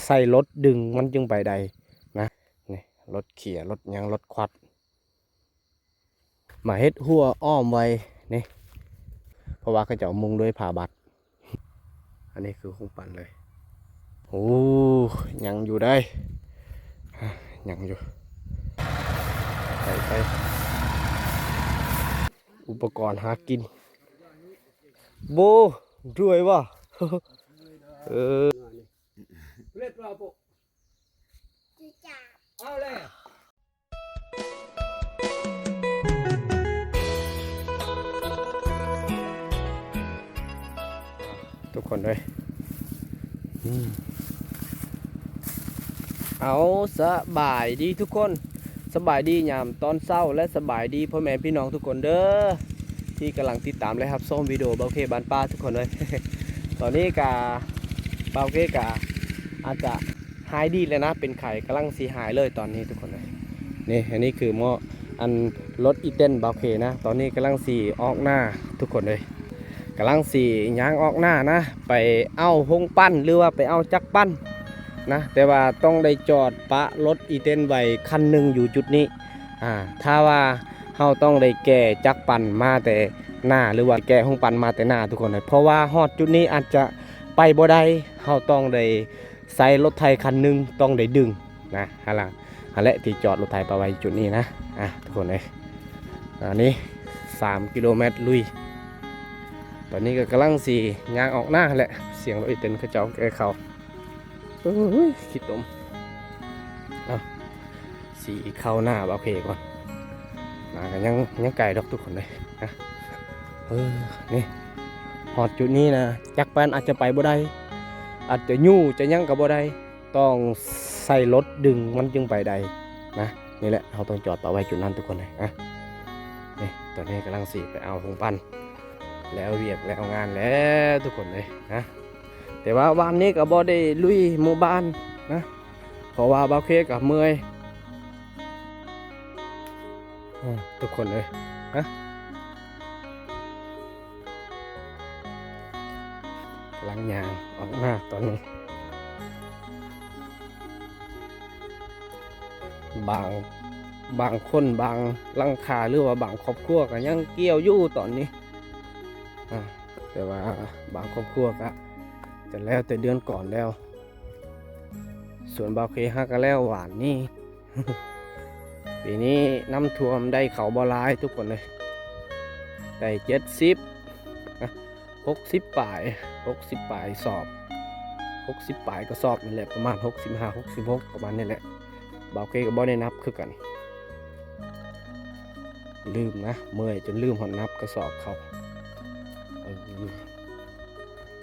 ໃຊ້ລົດດຶງມັນຈຶ່ງໄປໄດ້ນະ. ນີ້ລົດເຂ້ຍ ລົດຫຍັງ ລົດຄວັດ ມາເຮັດຮົ້ວອ້ອມໄວ້ນີ້ ເພາະວ່າເຂົາເຈົ້າມຸງດ້ວຍຜ້າບັດ. ອັນນີ້ຄືໂຮງປັ່ນເລີຍ. ໂອ້ ຍັງຢູ່ເດ້ ຍັງຢູ່. ໄປ ໄປ ອຸປະກອນຫາກິນ ໂບ ດ້ວຍວ່າ ເອີ ທຸກຄົນເອີຍ ອືມ ເອົາ ສະບາຍດີທຸກຄົນ ສະບາຍດີຍາມຕອນເຊົ້າ ແລະ ສະບາຍດີພໍ່ແມ່ພີ່ນ້ອງທຸກຄົນເດີ ທີ່ກຳລັງຕິດຕາມ ແລະ ຮັບຊົມວິດີໂອບ່າວເຄບ້ານປ່າທຸກຄົນເອີຍ. ຕອນນີ້ກະ ບ່າວເຄກະອາດຈະ ຫາຍດີດແລ້ວນະ ເປັນໄຂ້ ກຳລັງຊິຫາຍເລີຍຕອນນີ້ທຸກຄົນເອີຍ. ນີ້ ອັນນີ້ຄືໝໍ້ ອັນລົດອີເຕັນບ່າວເຄນະ ຕອນນີ້ກຳລັງຊິອອກໜ້າທຸກຄົນເອີຍ ກຳລັງຊິຍ່າງອອກໜ້ານະ ໄປເອົາໂຮງປັ່ນ ຫຼືວ່າໄປເອົາຈັກປັ່ນນະ ແຕ່ວ່າຕ້ອງໄດ້ຈອດປະລົດອີເຕັນໄວ້ຄັນໜຶ່ງຢູ່ຈຸດນີ້. ອາ ຖ້າວ່າເຮົາຕ້ອງໄດ້ແກ່ຈັກປັ່ນມາແຕ່ໜ້າ ຫຼືວ່າແກ່ໂຮງປັ່ນມາແຕ່ໜ້າທຸກຄົນເອີຍ ເພາະວ່າຮອດຈຸດນີ້ອາດຈະໄປບໍ່ໄດ້ ເຮົາຕ້ອງໄດ້ ໃຊ້ລົດໄຖຄັນໜຶ່ງຕ້ອງໄດ້ດຶງນະ ຫັ້ນລະ ຫັ້ນແຫຼະທີ່ຈອດລົດໄຖປະໄວ້ຈຸດນີ້ນະ. ອ່ະ ທຸກຄົນເອີຍ ອັນນີ້ສາມກິໂລແມັດລຸຍ ຕອນນີ້ກໍກຳລັງຊິຍ່າງອອກໜ້າແຫຼະ ສຽງລົດອີເຕັນເຂົາເຈົ້າແກ່ເຂົ້າ. ໂອ້ຍ ຂີ້ຕົມ ເອົາ ຊິເຂົ້າໜ້າບ່າວເຄກ່ອນ ໜ້າກໍຍັງ ຍັງໄກດອກທຸກຄົນເອີຍນະ. ເອີ ນີ້ ຮອດຈຸດນີ້ນະ ຈັກປັ່ນອາດຈະໄປບໍ່ໄດ້ ອາດຈະຍູ້ຈະຫຍັງກໍບໍ່ໄດ້ ຕ້ອງໃຊ້ລົດດຶງມັນຈຶ່ງໄປໄດ້ນະ. ນີ້ແຫຼະ ເຮົາຕ້ອງຈອດປະໄວ້ຈຸດນັ້ນທຸກຄົນເອີຍ. ອ່ະ ນີ້ ຕອນນີ້ກຳລັງຊິໄປເອົາໂຮງປັ່ນ ແລ້ວວຽກແລ້ວງານແລ້ວທຸກຄົນເອີຍນະ. ແຕ່ວ່າວານນີ້ກໍບໍ່ໄດ້ລຸຍໝູ່ບ້ານນະ ເພາະວ່າບ່າວເຄກໍເມື່ອຍ ອືມ ທຸກຄົນເອີຍ ຮະ ກຳລັງຍ່າງອອກມາຕອນນີ້ ບາງ ບາງຄົນ ບາງຫຼັງຄາ ຫຼືວ່າບາງຄອບຄົວກໍຍັງກ່ຽວຢູ່ຕອນນີ້ ອາ ແຕ່ວ່າບາງຄອບຄົວກໍຈະແລ້ວແຕ່ເດືອນກ່ອນແລ້ວ. ສວນບ່າວເຄຫາກະແລ້ວຫວານນີ້ ປີນີ້ນ້ຳຖ້ວມ ໄດ້ເຂົ້າບໍ່ຫຼາຍທຸກຄົນເອີຍ ໄດ້ເຈັດສິບ ຫົກສິບປາຍ ຫົກສິບປາຍສອບ ຫົກສິບປາຍກະສອບນີ້ແຫຼະ ປະມານຫົກສິບຫ້າ ຫົກສິບຫົກ ປະມານນີ້ແຫຼະ. ບ່າວເຄກໍບໍ່ໄດ້ນັບຄືກັນ ລືມນະ ເມື່ອຍຈົນລືມຮອດນັບກະສອບເຂົ້າ. ເອີ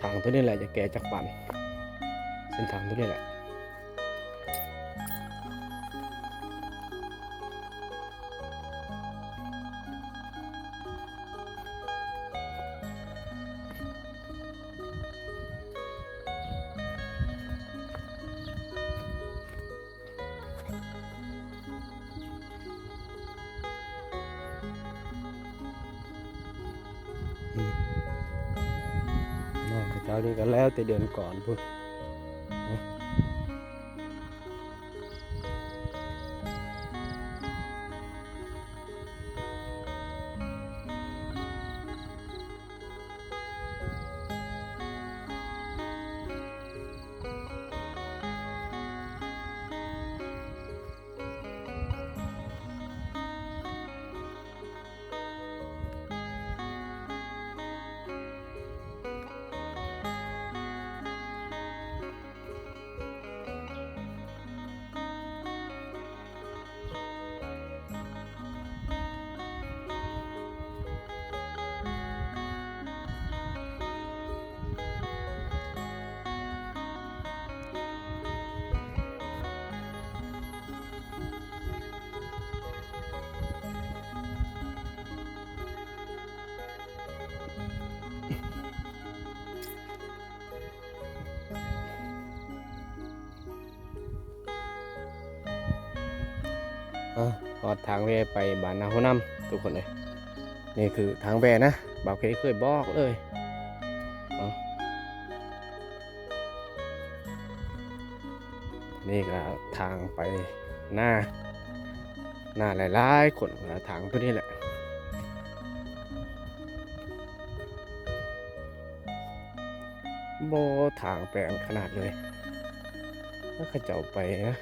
ທາງໂຕນີ້ແຫຼະຈະແກ່ຈັກປັ່ນ ເສັ້ນທາງໂຕນີ້ແຫຼະ. ເຈົ້ານີ້ກໍແລ້ວແຕ່ເດືອນກ່ອນພຸ້ນ. ອ່າ ຮອດທາງແວໄປບ້ານນາຫົວນ້ຳທຸກຄົນເອີຍ. ນີ້ຄືທາງແວນະ ບ່າວເຄເຄີຍບອກເລີຍ. ເອົາ. ນີ້ກໍທາງໄປນາ ນາຫຼາຍໆຄົນກໍທາງຕົວນີ້ແຫຼະ. ບໍ່ ທາງແປນຂະໜາດເລີຍ ເຂົາເຈົ້າໄປນະ.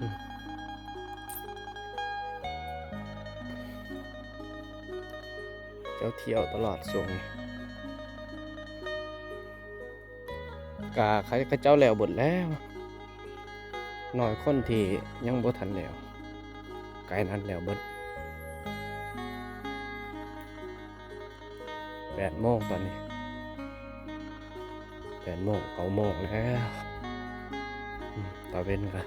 ອືມ ເຈົ້າທ່ຽວຕະຫຼອດຊ່ວງນີ້ ກະເຂົາເຈົ້າແລ້ວເບິດແລ້ວ ໜ້ອຍຄົນທີ່ຍັງບໍ່ທັນແລ້ວ ໃກ້ນັ້ນແລ້ວເບິດ. ແປດໂມງຕອນນີ້ ແປດໂມງ ເກົ້າໂມງແລ້ວ. ອືມ ຕາເວັນກະ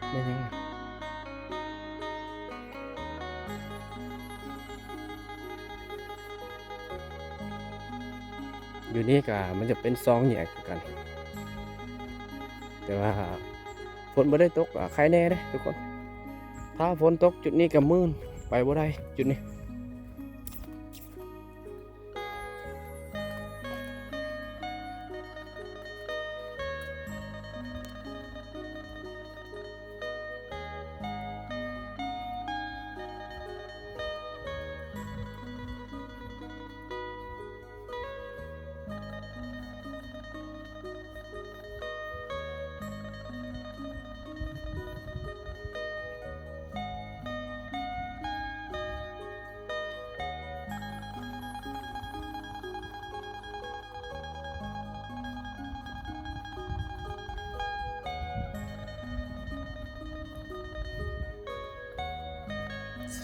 ເອົ້າ ແມ່ນຫຍັງ? ຢູ່ນີ້ກະມັນຈະເປັນສອງແຍກຄືກັນ ແຕ່ວ່າຝົນບໍ່ໄດ້ຕົກ ກະໄຄແນ່ເດ້ທຸກຄົນ. ຖ້າຝົນຕົກຈຸດນີ້ກະມື່ນ ໄປບໍ່ໄດ້ຈຸດນີ້.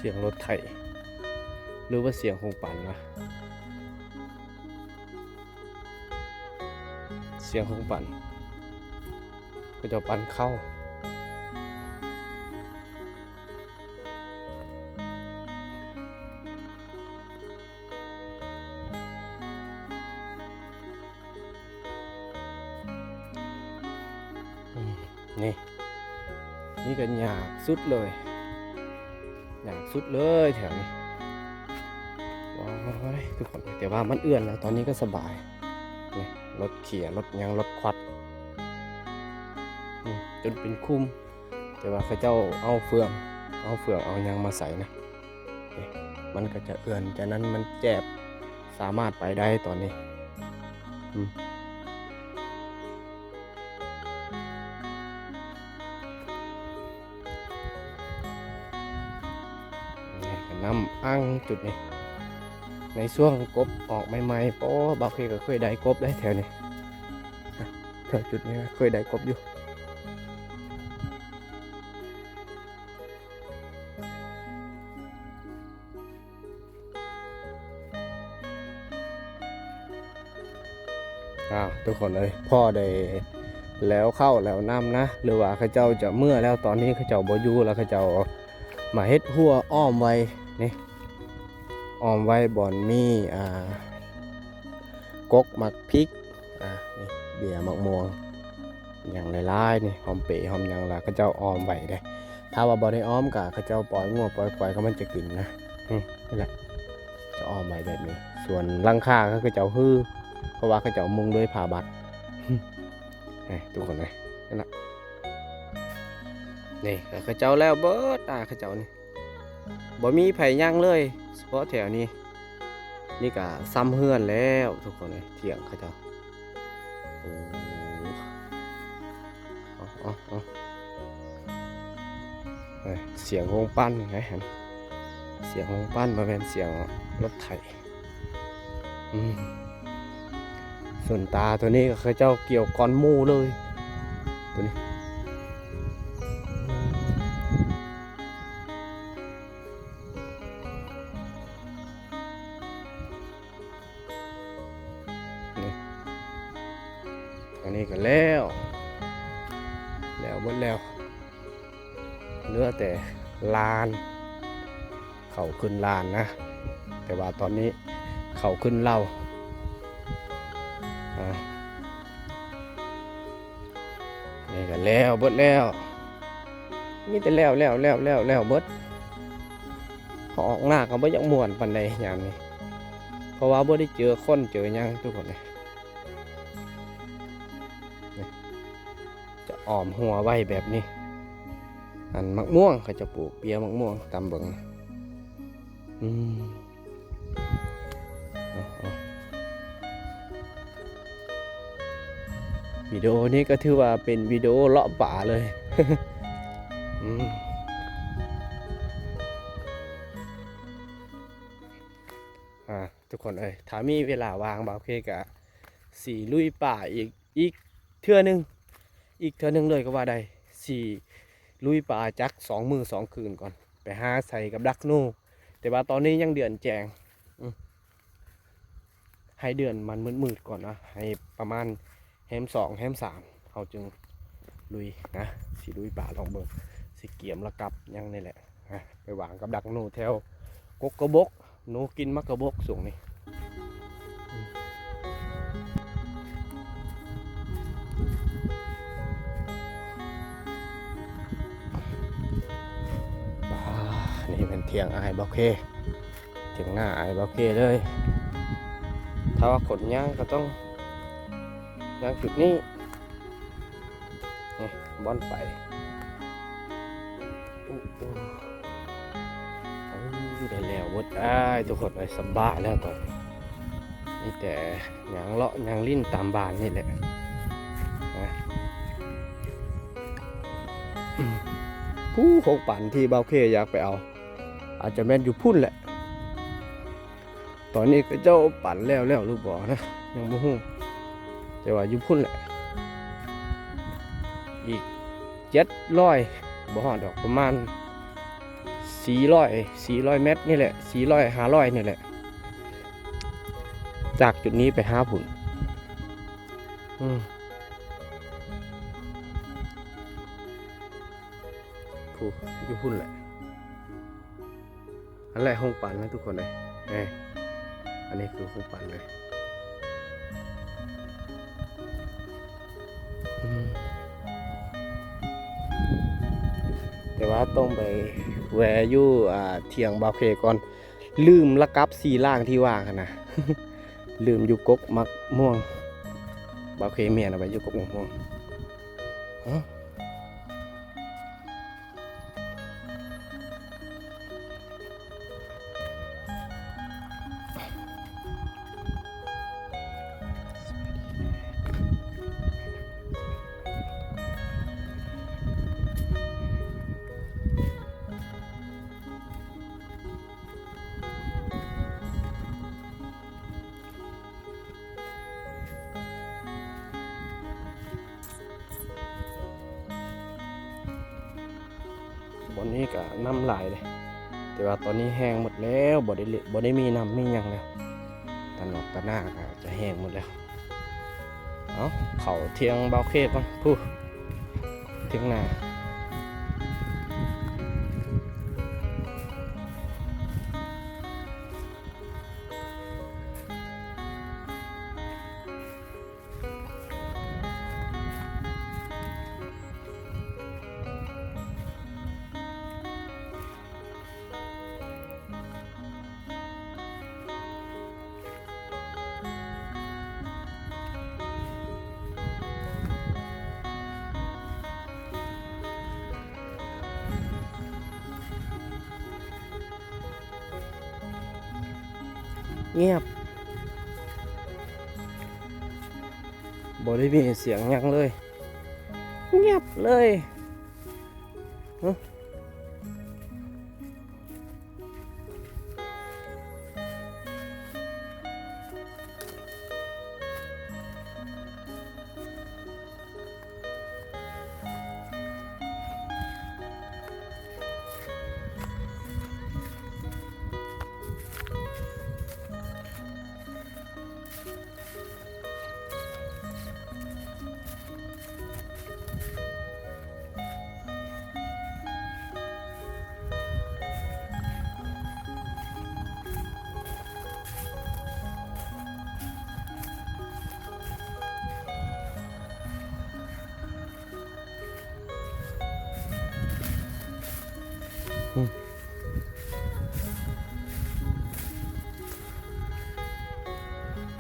ສຽງລົດໄຖ ຫຼືວ່າສຽງໂຮງປັ່ນວະ? ສຽງໂຮງປັ່ນ ເຂົາເຈົ້າປັ່ນເຂົ້າ. ອືມ ນີ້ ນີ້ກໍຍາກສຸດເລີຍ ຍາກສຸດເລີຍແຖວນີ້ ໂອ້ຍ ທຸກຄົນ. ແຕ່ວ່າມັນເອື້ອນແລ້ວ ຕອນນີ້ກໍສະບາຍ ນີ້ ລົດເຂ້ຍ ລົດຫຍັງ ລົດຄວັດ ອືມ ຈົນເປັນຂຸມ. ແຕ່ວ່າເຂົາເຈົ້າເອົາເຟືອງ ເອົາເຟືອງເອົາຫຍັງມາໃສ່ນະ ນີ້ ມັນກໍຈະເອື້ອນ ຈາກນັ້ນມັນແຈບ ສາມາດໄປໄດ້ຕອນນີ້. ອືມ ນີ້ກໍນ້ຳອັ່ງຈຸດນີ້ ໃນຊ່ວງກົບອອກໃໝ່ໆ ໂອ້ ບ່າວເຄກໍເຄີຍໄດ້ກົບໄດ໋ແຖວນີ້ ແຖວຈຸດນີ້ເຄີຍໄດ້ກົບຢູ່. ອ່າ ທຸກຄົນເອີຍ ພໍໄດ້ແລ້ວເຂົ້າແລ້ວນ້ຳນະ ຫຼືວ່າເຂົາເຈົ້າຈະເມືອແລ້ວ ຕອນນີ້ເຂົາເຈົ້າບໍ່ຢູ່ແລ້ວ ເຂົາເຈົ້າມາເຮັດຮົ້ວອ້ອມໄວ້ນີ້ ອ້ອມໄວ້ບ່ອນມີ ອ່າ ກົກໝາກພິກ ອ່າ ນີ້ ເບ້ຍໝາກມ່ວງ ຫຍັງຫຼາຍໆນີ້ ຫອມເປ ຫອມຫຍັງລະ ເຂົາເຈົ້າອ້ອມໄວ້ເດ້. ຖ້າວ່າບໍ່ໄດ້ອ້ອມກະເຂົາເຈົ້າປ່ອຍງົວປ່ອຍຄວາຍ ກໍມັນຈະກິນນະ. ອືມ ນີ້ແຫຼະ ຈະອ້ອມໄວ້ແບບນີ້. ສ່ວນຫຼັງຄາກໍເຂົາເຈົ້າຮື ເພາະວ່າເຂົາເຈົ້າມຸງດ້ວຍຜ້າບັດ. ນີ້ ທຸກຄົນເອີຍ ນັ້ນລະ ນີ້ກໍເຂົາເຈົ້າແລ້ວເບິດ ຕາເຂົາເຈົ້ານີ້. ບໍ່ມີໃຜຍັງເລີຍ ສະເພາະແຖວນີ້ ນີ້ກະຊ່ຳເຮືອນແລ້ວທຸກຄົນເອີຍ ຖຽງເຂົາເຈົ້າ. ໂອ້ ເອົາ ເອົາ ເອົາ ເອີຍ ສຽງໂຮງປັ່ນໄດ໋ຫັ້ນ ສຽງໂຮງປັ່ນ ບໍ່ແມ່ນສຽງລົດໄຖ. ອືມ ສ່ວນຕາໂຕນີ້ກໍເຂົາເຈົ້າກ່ຽວກ່ອນໝູ່ເລີຍ ໂຕນີ້. ອືມ. ອັນນີ້ກໍແລ້ວ ແລ້ວເບິດແລ້ວ ເຫຼືອແຕ່ລານ ເຂົ້າຂຶ້ນລານນະ ແຕ່ວ່າຕອນນີ້ເຂົ້າຂຶ້ນເລົາ ອາ ນີ້ກໍແລ້ວເບິດແລ້ວ ມີແຕ່ແລ້ວໆໆໆເບິດ. ອອກໜ້າກໍບໍ່ຢາກມ່ວນປານໃດຍາມນີ້ ເພາະວ່າບໍ່ໄດ້ເຈີຄົນເຈີຫຍັງທຸກຄົນເອີຍ. ນີ້ ຈະອ້ອມຮົ້ວໄວ້ແບບນີ້ ອັນໝາກມ່ວງ ເຂົາຈະປູກເປ້ຍໝາກມ່ວງ ຕາມເບິ່ງ ອືມ ເອົາໆ ວິດີໂອນີ້ກໍຖືວ່າເປັນວິດີໂອເລາະປ່າເລີຍ ອືມ ອ່າ ທຸກຄົນເອີຍ ຖ້າມີເວລາວ່າງ ບ່າວເຄກະຊິລຸຍປ່າອີກ ອີກເທື່ອໜຶ່ງ ອີກເທື່ອໜຶ່ງເລີຍກໍວ່າໄດ້ ຊິລຸຍປ່າຈັກສອງມື້ສອງຄືນກ່ອນ ໄປຫາໃສ່ກັບດັກໜູ ແຕ່ວ່າຕອນນີ້ຍັງເດືອນແຈ້ງ ອື ໃຫ້ເດືອນມັນມືດໆກ່ອນນະ ໃຫ້ປະມານແຮມສອງແຮມສາມ ເຮົາຈຶ່ງລຸຍນະ ຊິລຸຍປ່າລອງເບິ່ງ ຊິກຽມລະກັບຫຍັງນີ້ແຫຼະ ໄປວາງກັບດັກໜູແຖວກົກກະບົກ ໜູກິນໝາກກະບົກຊ່ວງນີ້ ອືມ ອ່າ ນີ້ແມ່ນຖຽງອ້າຍບ່າວເຄ ຖຽງນາອ້າຍບ່າວເຄເລີຍ ຖ້າວ່າຂົນຍາງກໍຕ້ອງ ຍາງຈຸດນີ້ ນີ້ ບ່ອນໄປ ໂອ້ໂຫ ໄດ້ແລ້ວເບິດອ້າຍ ທຸກຄົນເອີຍ ສະບາຍແລ້ວຕອນນີ້ ມີແຕ່ຍ່າງເລາະຍ່າງຫຼິ້ນຕາມບ້ານນີ້ແຫຼະ ນະ ຜູ້ ຫົກປັນທີ່ບ່າວເຄຢາກໄປເອົາ ອາດຈະແມ່ນຢູ່ພຸ້ນແຫຼະ. ຕອນນີ້ເຂົາເຈົ້າປັ່ນແລ້ວແລ້ວຫຼືບໍ່ນະ ຍັງບໍ່ຮູ້ ແຕ່ວ່າຢູ່ພຸ້ນແຫຼະ ອີກເຈັດຮ້ອຍ ບໍ່ຮອດດອກ ປະມານສີ່ຮ້ອຍ ສີ່ຮ້ອຍແມັດນີ້ແຫຼະ ສີ່ຮ້ອຍ ຫ້າຮ້ອຍນີ້ແຫຼະ ຈາກຈຸດນີ້ໄປຫາພຸ້ນ ອືມ ຜູ້ ຢູ່ພຸ້ນແຫຼະ. ອັນແລກໂຮງປັ່ນນະທຸກຄົນເອີຍ ນີ້ ອັນນີ້ຄືໂຮງປັ່ນເລີຍ ອືມ ແຕ່ວ່າຕ້ອງໄປແວ່ຢູ່ ອ່າ ຖຽງບ່າວເຄກ່ອນ ລືມລະກັບສີ່ລ່າງທີ່ວ່າງຫັ້ນນະ ລືມຢູ່ກົກໝາກມ່ວງ ບ່າວເຄມ້ຽນເອົາໄວ້ຢູ່ກົກໝາກມ່ວງ ຮະ. ບ່ອນນີ້ກະນ້ຳຫຼາຍເດ້ ແຕ່ວ່າຕອນນີ້ແຫ້ງໝົດແລ້ວ ບໍ່ໄດ້ເລ- ບໍ່ໄດ້ມີນ້ຳມີຫຍັງແລ້ວ ຕານອກຕານາກະຈະແຫ້ງໝົດແລ້ວ. ເອົາ ເຂົ້າຖຽງບ່າວເຄກ່ອນ ພຸ້ນ ຖຽງນາ. ງຽບ ບໍ່ໄດ້ມີສຽງຫຍັງເລີຍ ງຽບເລີຍ.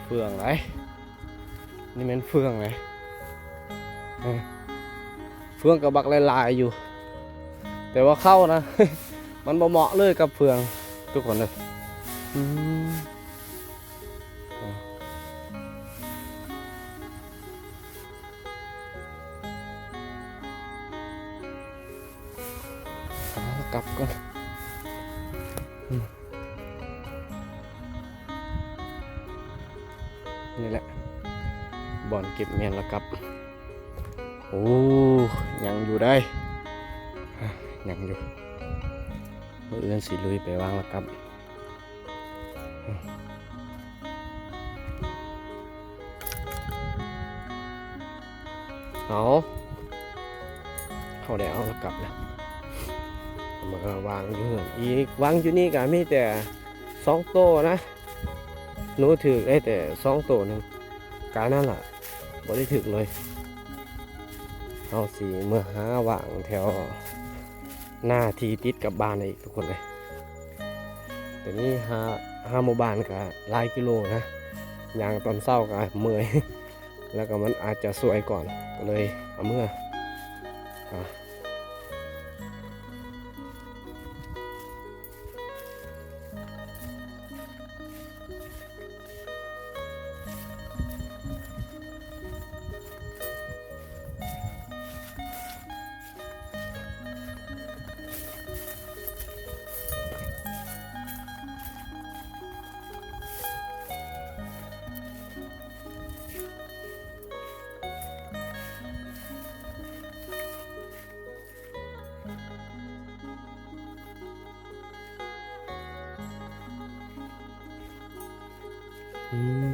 ເຟືອງໃດ໋ ນີ້ແມ່ນເຟືອງໃດ໋ ເອີ ເຟືອງກໍບັກຫຼາຍໆຢູ່ ແຕ່ວ່າເຂົ້ານະ ມັນບໍ່ເໝາະເລີຍກັບເຟືອງ ທຸກຄົນເອີຍ ອືມ ເອົາ ກັບກ່ອນ ອືມ ນີ້ແຫຼະ ບ່ອນເກັບແມ່ນລະກັບ ໂອ້ ຍັງຢູ່ໃດ໋ ຍັງຢູ່ ມື້ອື່ນຊິລຸຍໄປວາງລະກັບ. ເອົາ ເຮົາໄດ້ເອົາລະກັບແລ້ວ ມາວາງຢູ່ເຮືອນອີກ ວາງຢູ່ນີ້ກະມີແຕ່ສອງໂຕນະ ໜູຖືກໄດ້ແຕ່ສອງໂຕໜຶ່ງ ການັ້ນລະ ບໍ່ໄດ້ຖືກເລີຍ ເຮົາຊິເມືອຫາວາງແຖວ ໜ້າທີ່ຕິດກັບບ້ານອີກ ທຸກຄົນເອີຍ ແຕ່ນີ້ຫາ ຫາໝູ່ບ້ານກະຫຼາຍກິໂລນະ ຍ່າງຕອນເຊົ້າກະເມື່ອຍ ແລ້ວກະມັນອາດຈະສວຍກ່ອນ ກະເລີຍເອົາເມືອ ອາ. ອືມ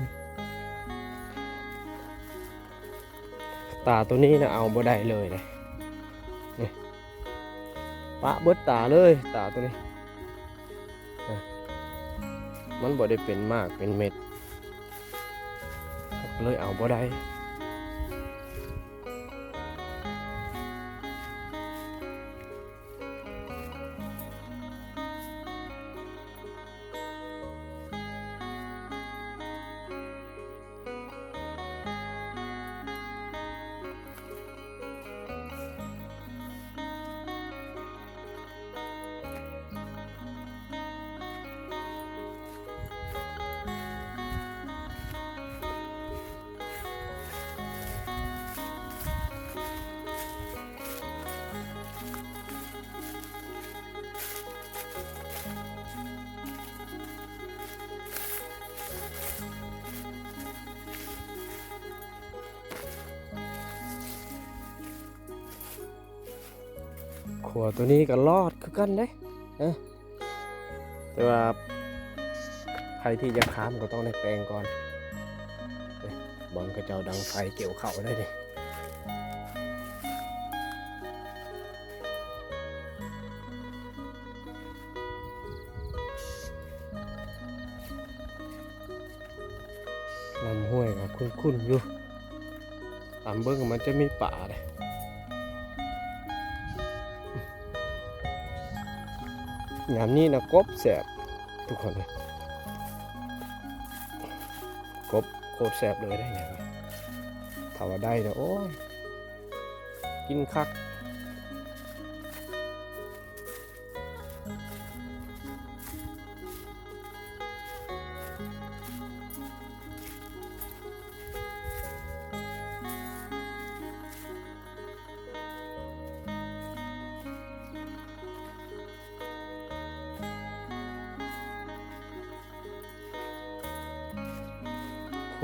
ຕາໂຕນີ້ນະເອົາບໍ່ໄດ້ເລີຍເດ້ ນີ້ ປະເບິດຕາເລີຍ ຕາໂຕນີ້ ມັນບໍ່ໄດ້ເປັນໝາກເປັນເມັດ ເລີຍເອົາບໍ່ໄດ້. ຂົວໂຕນີ້ກໍລອດຄືກັນເດ້ ເອີ ແຕ່ວ່າໃຜທີ່ຈະຂ້າມກໍຕ້ອງໄດ້ແປງກ່ອນ ເອີ ບ່ອນເຂົາເຈົ້າດັງໄຟກ່ຽວເຂົ້າໄດ້ນີ້. ລຳຫ້ວຍກໍຄຸ້ນໆຢູ່ ຕາມເບິ່ງມັນຈະມີປາເດ້ ຍາມນີ້ນະກົບແຊບ ທຸກຄົນເອີຍ ກົບໂຄດແຊບເລີຍເດ້ ຖ້າວ່າໄດ້ນະ ໂອ້ຍ ກິນຄັກ.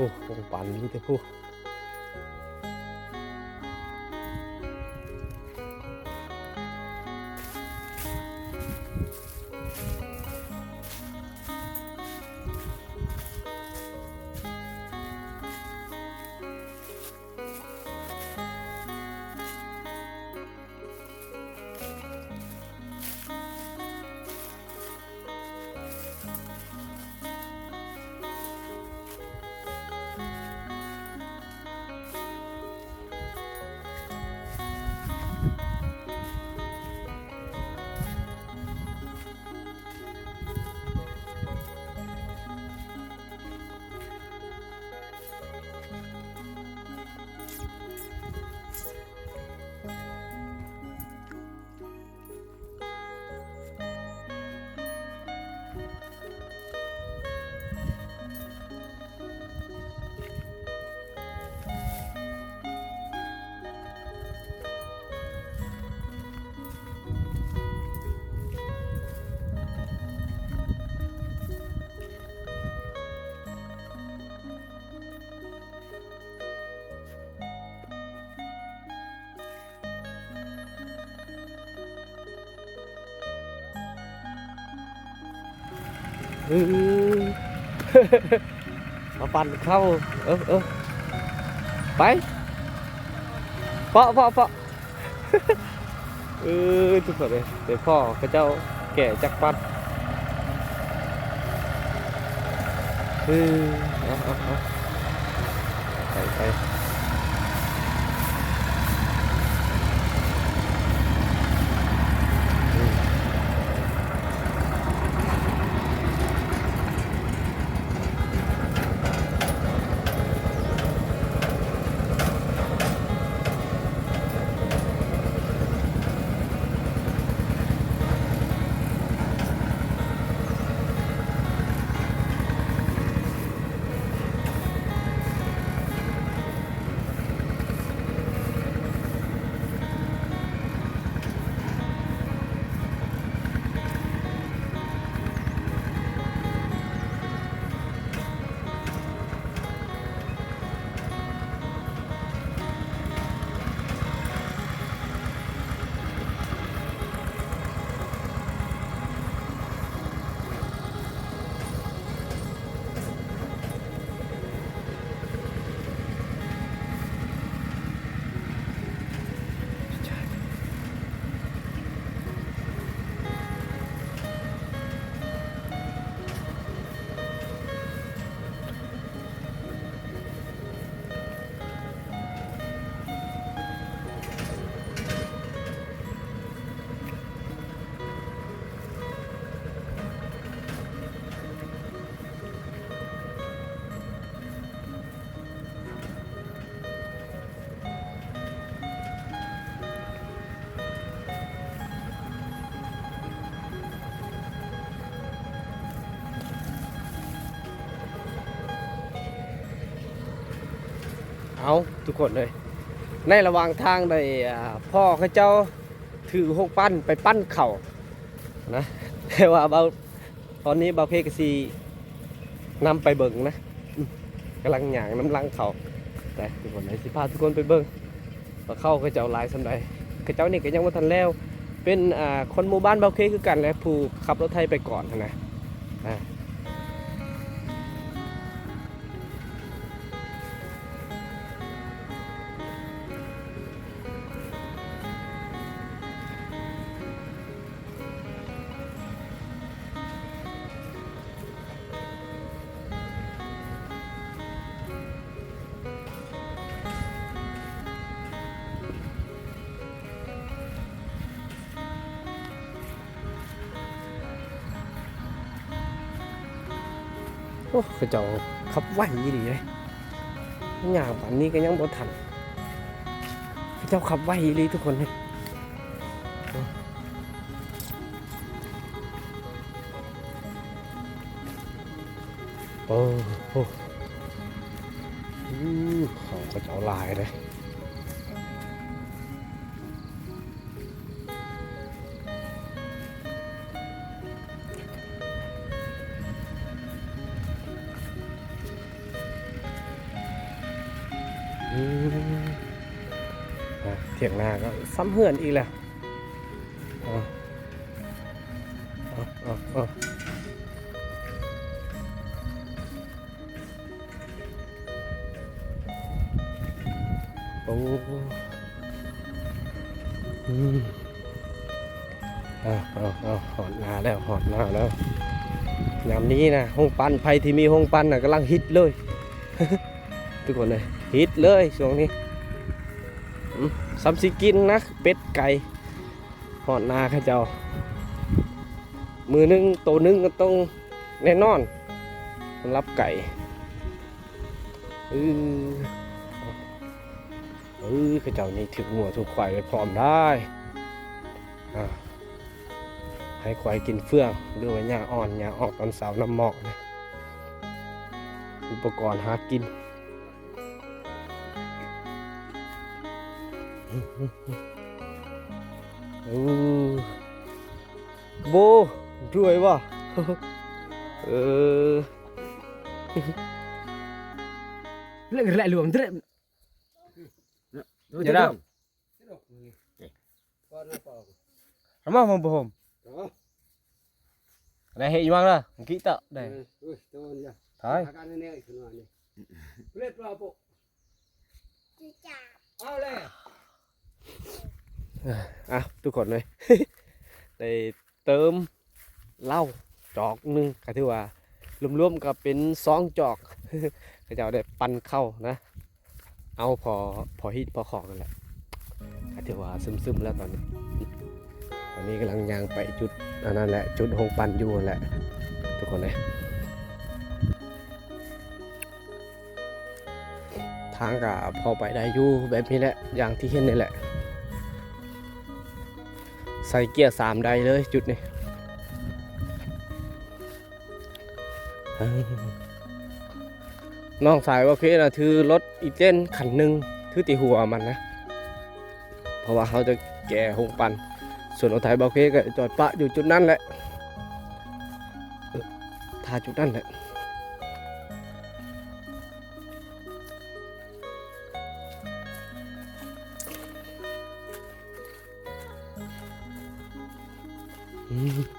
ໂອ້ ໂອ້ ປານນີ້ແຕ່ຜູ້. ໂ ເອີ ມາປັ່ນເຂົ້າ ເອີ ເອີ ໄປ ເປາະ ເປາະ ເປາະ ເອີ ທຸກຄົນເອີຍ ໄປພໍ້ເຂົາເຈົ້າແກ່ຈັກປັ່ນ ເອີ ເອົາ ເອົາ ເອົາ ໄປ ໄປ. ເອົາ ທຸກຄົນເອີຍ ໃນລະຫວ່າງທາງໄດ້ ອ່າ ພໍ່ເຂົາເຈົ້າຖືຫົງປັ້ນໄປປັ້ນເຂົ້ານະ ແຕ່ວ່າເບົາ ຕອນນີ້ບ່າວເຄກະຊິນຳໄປເບິ່ງນະ ອືມ ກຳລັງຍ່າງນຳຫຼັງເຂົາໄປ ທຸກຄົນເອີຍ ຊິພາທຸກຄົນໄປເບິ່ງວ່າເຂົ້າເຂົາເຈົ້າຫຼາຍສ່ຳໃດ. ເຂົາເຈົ້ານີ້ກະຍັງບໍ່ທັນແລ້ວ ເປັນ ອ່າ ຄົນໝູ່ບ້ານບ່າວເຄຄືກັນແຫຼະ ຜູ້ຂັບລົດໄຖໄປກ່ອນຫັ້ນນະ ອ່າ. ໂອ້ ເຂົາເຈົ້າຂັບໄວອີ່ຫຼີເດ້ ຍ່າງປານນີ້ກະຍັງບໍ່ທັນ ເຂົາເຈົ້າຂັບໄວອີ່ຫຼີທຸກຄົນເດ້. ໂອ້ໂຫ ຂອງເຂົາເຈົ້າຫຼາຍເດ້. ອືມ ອ່າ ຖຽງນາກະຊ້ຳເຮືອນອີກແລ້ວ. ເອົາ ເອົາ ເອົາ ເອົາ. ໂອ້ ອືມ ເອົາ ເອົາ ເອົາ ຮອດນາແລ້ວ ຮອດນາແລ້ວ. ຍາມນີ້ນະ ໂຮງປັ່ນ ໃຜທີ່ມີໂຮງປັ່ນນະ ກຳລັງຮິດເລີຍ ທຸກຄົນເອີຍ ຮິດເລີຍຊ່ວງນີ້. ອືມ ສ່ຳຊິກິນນະ ເປັດໄກ່. ຮອດນາເຂົາເຈົ້າ ມື້ໜຶ່ງໂຕໜຶ່ງກະຕ້ອງແນ່ນອນ ສຳລັບໄກ່. ເອີ ເອີ ເຂົາເຈົ້ານີ້ຖືກງົວຖືກຄວາຍໄວ້ພ້ອມໄດ໋. ອ່າ ໃຫ້ຄວາຍກິນເຟືອງ ຫຼືວ່າຫຍ້າອ່ອນ ຫຍ້າອອກຕອນເຊົ້ານຳໝໍ້ນະ ອຸປະກອນຫາກິນ. ໂອ້ ໂບ ດ້ວຍວ່າ ເອີ ເລກແລະລວມເດະ ເດະ ເອົາມາ ມາບໍ່ໂຮມ. ນາຍເຮັດອີ່ຫຍັງລະ? ກິຕະໄດ້ ເອີຍ ໂອ້ຍ ໂຕນລະ ຖ່າຍ ຫາກັນແນ່ໆ ຂຶ້ນມານີ້ ເລັດວ່າໂປ ເອົາແລ້ວ ອ່ະ ທຸກຄົນເອີຍ ໄດ້ເຕີມເຫຼົ້າຈອກໜຶ່ງ ກໍຖືວ່າລວມໆກໍເປັນສອງຈອກ ເຂົາເຈົ້າໄດ້ປັ່ນເຂົ້ານະ ເອົາພໍ ພໍຮີດພໍຂອງນັ້ນແຫຼະ ກໍຖືວ່າຊຶມໆແລ້ວຕອນນີ້ ຕອນນີ້ກຳລັງຍ່າງໄປຈຸດອັນນັ້ນແຫຼະ ຈຸດໂຮງປັ່ນຢູ່ຫັ້ນແຫຼະ ທຸກຄົນເອີຍ. ທາງກໍພໍໄປໄດ້ຢູ່ ແບບນີ້ແຫຼະ ຢ່າງທີ່ເຫັນນີ້ແຫຼະ ໃສ່ເກຍສາມໄດ້ເລີຍຈຸດນີ້. ນ້ອງຊາຍບໍ່ເຄນະ ຖືລົດອີເຕັນຄັນໜຶ່ງ ຖືແຕ່ຫົວມັນນະ ເພາະວ່າເຮົາຈະແກ່ໂຮງປັ່ນ ສ່ວນລົດໄຖບໍ່ເຄກໍຈອດປະຢູ່ຈຸດນັ້ນແຫຼະ ເອີ ຖ້າຈຸດນັ້ນແຫຼະ. ອືມ